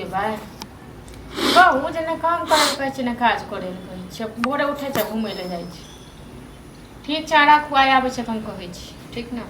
जेबै? कहू जे नहि काम करै लए कहै छै, नहि काज करै लए कहै छै। भोरे उठै छै, घुमै लए जाइ छै। ठीक छै, राखू, आइ आबै छै तऽ हम कहै छी। ठीक ने?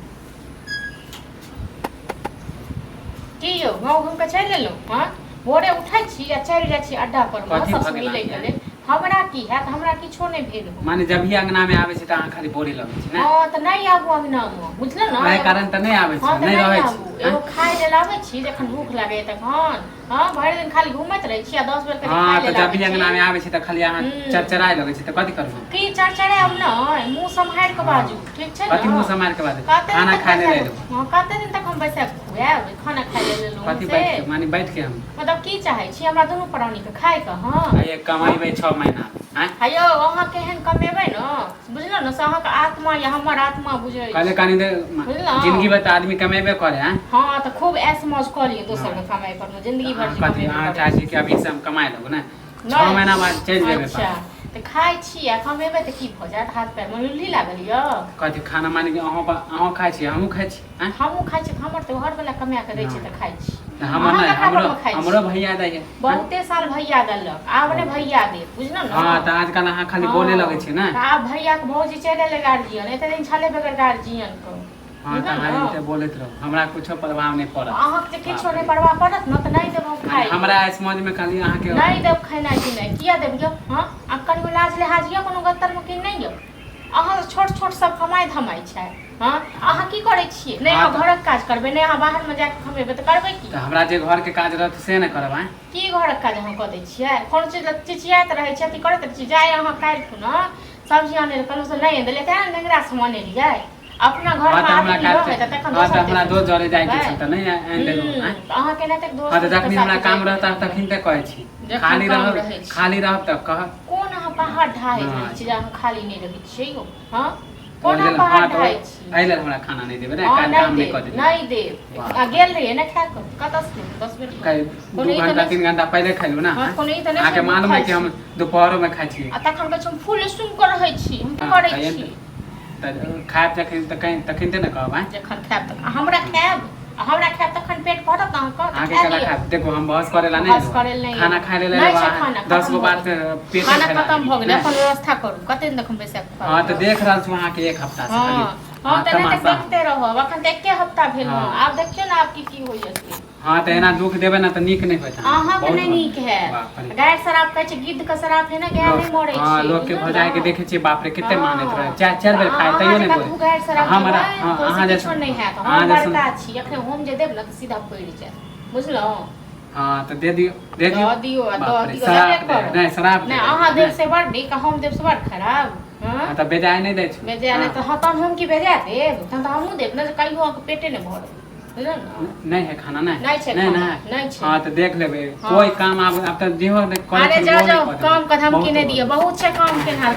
की यौ, गाँव घुमि कऽ चलि एलहुँ? हँ, भोरे उठै छी आ चलि जाइ छी अड्डा पर कथी सबसँ भऽ गेल मिलैके अहाँके? लेल। हमरा की हैत? हमरा किछो नहि भेल हो। माने जब भी अंगना में आबै छै तऽ अहाँ खाली बोले लगै छी ने? हँ, तऽ नहि आबू अंगनामे, बुझलहुँ ने? एहि कारण तऽ नहि आबै हँ छी? तऽ नहि नहि रहै आबू। छी? एगो खाय लेल आबै छी जखन भूख लागैए तखन। हँ, भरि दिन खाली घूमैत रहै छी आ 10 बेर हँ खाय तऽ लेल जब आबै भी अंगना छी। में आबै छी तऽ खाली अहाँ चरचराय लगै छी, तऽ कथी करू हम? की चरचरायब? नहि, मुँह सम्हारि कऽ बाजू, ठीक छै? कथी ने मुँह सम्हारि के बाजू? कते दिन खाना तक खाय लेल बैसा एलहुँ। हँ, कते दिन तक हम बैसा कऽ खुआएब? खाना खाय लेल एलहुँ कथी से? बैठ के, माने बैठ के हम मतलब की चाहै छी हमरा दुनू प्राणीके खाय कऽ? हँ। आइए कमेबै 6 महीना आँय। हे यौ, अहाँ केहन कमेबै ने, बुझलहुँ ने, से अहाँके आत्मा या हमर आत्मा बुझै कहले छै। कनी देर बुझलहुँ? जिंदगी भर तऽ आदमी कमेबे करे आँय। हँ, तऽ खूब ऐश मौज कऽ लिअ दोसरके कमाइ पर, जिंदगी भर अहाँ जे कथी कमेबे अहाँ करै चाहै छी कि अभी से हम कमाए लगू ने? नहि। 6 महीना बाद चलि जेबै। अच्छा, तऽ खाइ छी आ कमेबै तऽ की भऽ जायत? हाथ पैरमे लुल्ली लागल यऽ? कथी खाना, माने कि अहूँ अहूँ खाइ छी, हमहूँ खाइ छी आँय? हमहूँ खाइ छी, हमर तऽ घरवला कमा कऽ दै छै तऽ खाइ छी। तऽ हमर अहाँ नहि ककरा हमरो परमे खाइ छी? हमरो भैया दैये। बहुते साल भैया देलक, आब नहि भैया देत, बुझलहुँ ने? हँ, तऽ आजकल अहाँ खाली बोले लगै छी ने। तऽ आब भैयाके भौजी चलि एलै गार्जियन, एते दिन छलै बगैर गार्जियन के। हँ, तऽ बुझलहुँ अहाँ ने? एते बोलैत रहू, हमरा कुछो प्रभाव नहि पड़त। अहाँके जे किछो बाप रे। नहि प्रभाव पड़त ने, तऽ नहि देब हम माने खाइ। हमरा स्मज में खाली अहाँके नहि देब खेनाइ पिनाइ। किया देब यौ? हँ, आ कनियो लाज लिहाज यऽ कोनो गत्तरमे कि नहि यौ? अहाँ छोट छोट सब कमाइ धमाइ छै। हँ, अहाँ की करै छियै? नहि अहाँ घरक काज करबै, नहि अहाँ बाहरमे जाकऽ कमेबै, तऽ करबै की? तऽ हमरा जे घरके काज रहत से ने करब आँय? की घरक काज अहाँ कऽ दै छियै? कोनो चीज लए चिचियाइत रहै छियै, अथी करैत रहै छियै। जाय अहाँ काल्हि खुना सब्जी आनै लए कहलहुँ से नहि आनि देलियै, तेँ ने नेंगरा से हम अनेलियै। अपना हँ घरमे तऽ हमरा आदमी काज रहै तऽ तखन हँ तऽ दोसर हमरा तेसर दोस्त जरे जाइके करबै। छल तऽ नहि आनि देलहुँ आँय? तऽ अहाँके एनाहिते हँ, तऽ दोस्त जखनी हमरा साथे काम जाइत रहता रहै। तखन तऽ कहै छी। जखन खाली काम रहब, रहै छै। खाली रहब तऽ कहब। कोन अहाँ पहाड़ ढाहैत रहै नहि छी जे अहाँ खाली नहि रहै छियै यौ? हँ, तऽ ओहि कोना लेल पहाड़ हँ तऽ ढाहै छी? एहि लेल हमरा खाना नहि देबै ने? हँ, काल्हि नहि काम नहि कऽ देब, देबै। नहि देब। वाह। आ गेल रहियै ने खा कऽ, कतऽसँ देब 10 बेर? काल्हि कोनो दू ई तऽ घंटा नहि 3 घंटा पहिले खेलहुँ ने? हँ, कोनो ई तऽ नहि अहाँके छै मालूम है भूखल कि हम छी। दुपहरोमे खाइ छी। आ तखन कहै छी हम फुल सुनि कऽ रहै छी, हम हँ, करै तऽ छी। तऽ खायब जखन तऽ कहीं तखन ने कहब आँय? जखन खायब तऽ हमरा खायब, आ हमरा खायब तखन पेट भरत अहाँके, तऽ अहाँके खा केना लिअ। खायब? देखू, हम बहस करै ला नहि बहस एलहुँ। करै लए नहि खाना एलहुँ। खाय लेल नहि एलहुँ। छै अहाँ खाना 10 खतम गो भऽ बात गेलै। पेटे खाना फैला खतम भऽ देलियै गेलै। ने अपन व्यवस्था करू, कते दिन तक हम बैसा कऽ हँ, तऽ खुआएब? देख रहल छी अहाँके एक हफ्ता से खाली हँ हँ, अहाँ तऽ एनाहिते तमाशा। देखते रहब। अखन तऽ एके हफ्ता भेल हँ। हँ। आब देखियौ ने, आब की की होइया से। हँ, तऽ एना दुख देबै ने तऽ नीक नहि होयत अहाँके। अहाँके बहुत नहि नीक हैत। बाप रे। गाय शराब कहै छै, गिद्ध के शराब है ने, गाय लोक नहि मरै हँ, छै, लोकके बुझलहुँ भौजाइ के ने? देखै छियै, बाप रे, कते मानैत रहै, चारि चारि तऽ बेर खाय अहाँ तैयो जे नहि कतबो बोलै। गारि शराब हमरा देबै हँ तऽ ओहिसँ अहाँ किछो जैसन नहि हैत। अहाँ हम जैसन बड़का छी, एखन हम जे देब ने तऽ सीधा पड़ि जायत, बुझलहुँ? हँ, तऽ दे दियौ, दे दियौ। दऽ दियौ आ बाप दऽ रे, दियौ, देबे शराब दे करब। नहि, शराब नहि दे अहाँ देब नहि से बड़ नीक आ हम देब से बड़ खराब? हँ। हँ, तऽ बेजाय नहि दै छी। बेजाय नहि हँ तऽ हँ, तहन हम की बेजाय देब? तहन तऽ हमहूँ देब ने जे कहियो अहाँके पेटे नहि भरत, बुझलहुँ ने? नहि है खाना? नहि नहि छै नहि खाना, नहि। नहि छै। हँ, तऽ देख लेबै। हँ। कोइ काम आब तऽ जेहो करै अरे छलै, जाउ ओहो नहि जाउ, कऽ देबै। काम के धमकी बहुत नहि हो दिअ, गेल। बहुत छै काम केनहार।